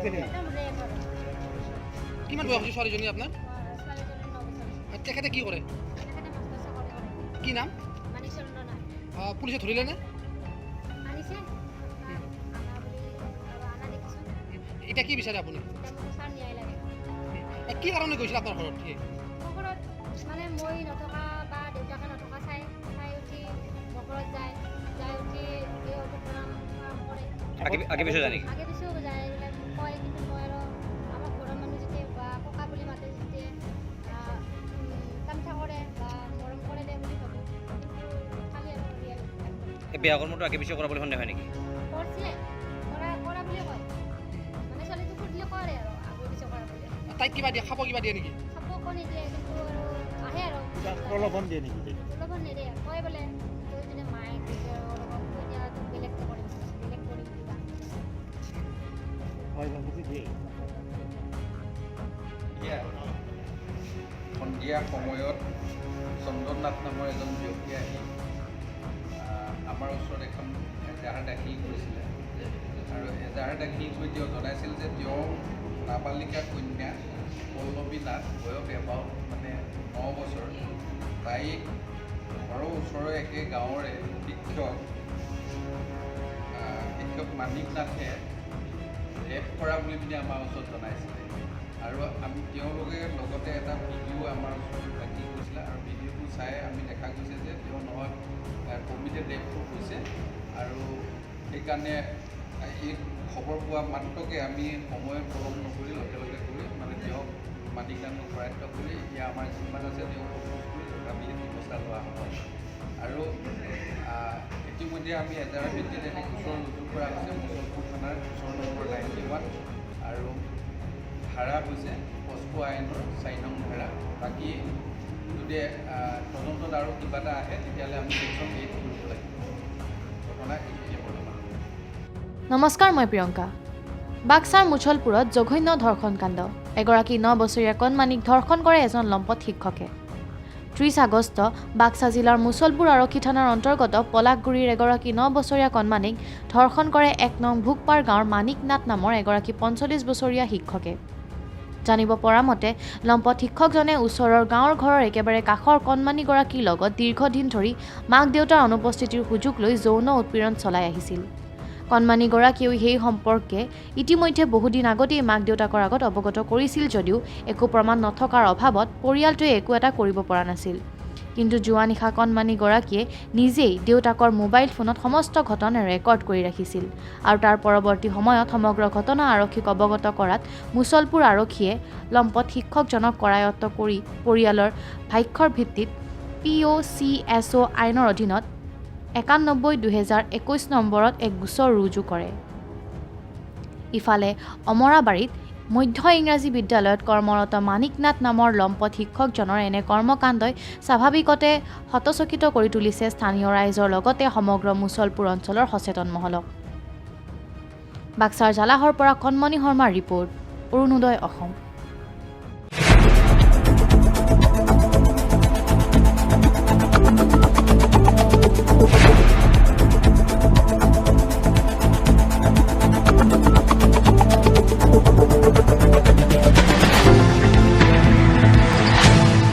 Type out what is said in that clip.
একদম ৰেপ আৰু। কিমান বয়স হৈছে ছোৱালীজনী আপোনাৰ? ছোৱালীজনীৰ 9 বছৰ। আৰু তেখেতে কি কৰে? তেখেতে মাষ্টৰ চাকৰি কৰে। কি নাম? মানিক চন্দ্ৰ নাথ। পুলিচে ধৰিলে নে? আনিছে, আনা বুলি আৰু আনা দেখিছোঁ। এতিয়া কি বিচাৰে আপুনি? এতিয়া মোক ছাৰ ন্যায় লাগে। কি কাৰণে গৈছিল আপোনাৰ ঘৰত সি? মোৰ ঘৰত মানে মই নথকা বা দেউতাকে নথকা চাই চাই উঠি মোৰ ঘৰত যায়, যাই উঠি এই অপকৰ্ম কাম কৰে। আগে পিছে যায় নেকি? আগে পিছেও যায় এইবিলাক কয়। কিন্তু মই আৰু আমাৰ ঘৰৰ মানুহ যেতিয়া বা ককা বুলি মাতে, যেতিয়া তামছা কৰে বা মৰম কৰে দে বুলি ভাবোঁ, কিন্তু খালি আৰু ৰিয়েল একদম। এই বেয়া কৰ্মটো আগে পিছে কৰা বুলি সন্দেহ হয় নেকি? কৰিছিলে, কৰা কৰা বুলি কয়। মানে ছোৱালীটো সুধিলে কৰে আৰু আগে পিছে কৰা বুলি। তাইক কিবা দিয়ে, খাব কিবা দিয়ে নেকি? খাব ক নিদিয়ে, কিন্তু আৰু আহে আৰু। প্ৰলোভন দিয়ে নেকি? প্ৰলোভন নিদিয়ে। কয় বোলে তই যদি মায়ে লগত এতিয়া তোক বেলেগকে কৰিম, বেলেগ কৰিম কিবা। হয়, ভাবুকি দিয়ে। এতিয়া সন্ধিয়া সময়ত চন্দন নাথ নামৰ এজন ব্যক্তি আহি আমাৰ ওচৰত এখন এজাহাৰ দাখিল কৰিছিলে আৰু এজাহাৰ দাখিল কৰি তেওঁ জনাইছিল যে তেওঁৰ নাবালিকা কন্যা পল্লৱী নাথ, বয়স এবাউট মানে 9 বছৰ, তাইক ঘৰৰ ওচৰৰে একে গাঁৱৰে শিক্ষক মানিক নাথে ৰেপ কৰা বুলি পিনে আমাৰ ওচৰত জনাইছিলে। আৰু আমি তেওঁলোকে লগতে এটা ভিডিঅ' আমাৰ ওচৰত দাখিল কৰিছিলে আৰু ভিডিঅ'টো চাই আমি দেখা গৈছে যে তেওঁ নহয়, কমিটেড ৰেপটো হৈছে। আৰু সেইকাৰণে এই খবৰ পোৱা মাত্ৰকে আমি সময় পলম নকৰি লগে লগে গৈ মানে তেওঁক মানিক নাথক কৰায়ত্ব কৰি এতিয়া আমাৰ জিম্মাত আছে। তেওঁক সোধ কৰি যথাবিহিত ব্যৱস্থা লোৱা হ'ব। আৰু ইতিমধ্যে আমি এজাহাৰ ভিত্তিত এটি গোচৰ ৰুজু কৰা হৈছে মুছলপুৰ থানাৰ গোচৰ নম্বৰ 91 আৰু ধাৰা হৈছে পস্কো আইনৰ 4 নং ধাৰা। বাকী যদি তদন্তত আৰু কিবা এটা আহে, তেতিয়াহ'লে আমি ছেকশ্যন 8 কৰিব লাগিব। ঘটনা এইখিনিয়ে বৰ্তমান। নমস্কাৰ, মই প্ৰিয়ংকা। বাক্সাৰ মুছলপুৰত জঘন্য ধৰ্ষণ কাণ্ড। এগৰাকী 9 বছৰীয়া কণমানিক ধৰ্ষণ কৰে এজন লম্পট শিক্ষকে। 30 আগষ্ট বাক্সা জিলাৰ মুছলপুৰ আৰক্ষী থানাৰ অন্তৰ্গত পলাশগুৰিৰ এগৰাকী 9 বছৰীয়া কণমানিক ধৰ্ষণ কৰে 1 নং ভোগপাৰ গাঁৱৰ মানিক নাথ নামৰ এগৰাকী 45 বছৰীয়া শিক্ষকে। জানিব পৰা মতে, লম্পট শিক্ষকজনে ওচৰৰ গাঁৱৰ ঘৰৰ একেবাৰে কাষৰ কণমানিগৰাকীৰ লগত দীৰ্ঘদিন ধৰি মাক দেউতাৰ অনুপস্থিতিৰ সুযোগ লৈ যৌন উৎপীড়ন চলাই আহিছিল। কণমানিগৰাকীয়েও সেই সম্পৰ্কে ইতিমধ্যে বহুদিন আগতেই মাক দেউতাকৰ আগত অৱগত কৰিছিল যদিও একো প্ৰমাণ নথকাৰ অভাৱত পৰিয়ালটোৱে একো এটা কৰিব পৰা নাছিল। কিন্তু যোৱা নিশা কণমানিগৰাকীয়ে নিজেই দেউতাকৰ মোবাইল ফোনত সমস্ত ঘটনা ৰেকৰ্ড কৰি ৰাখিছিল আৰু তাৰ পৰৱৰ্তী সময়ত সমগ্ৰ ঘটনা আৰক্ষীক অৱগত কৰাত মুছলপুৰ আৰক্ষীয়ে লম্পট শিক্ষকজনক কৰায়ত্ব কৰি পৰিয়ালৰ ভাষ্যৰ ভিত্তিত POCSO আইনৰ অধীনত 91/2021 নম্বৰত এক গোচৰ ৰুজু কৰে। ইফালে অমৰাবাৰীত মধ্য ইংৰাজী বিদ্যালয়ত কৰ্মৰত মানিক নাথ নামৰ লম্পট শিক্ষকজনৰ এনে কৰ্মকাণ্ডই স্বাভাৱিকতে হতচকিত কৰি তুলিছে স্থানীয় ৰাইজৰ লগতে সমগ্ৰ মুছলপুৰ অঞ্চলৰ সচেতন মহলক। বাক্সাৰ জালাহৰ পৰা কণমণি শৰ্মাৰ ৰিপৰ্ট, অৰুণোদয় অসম।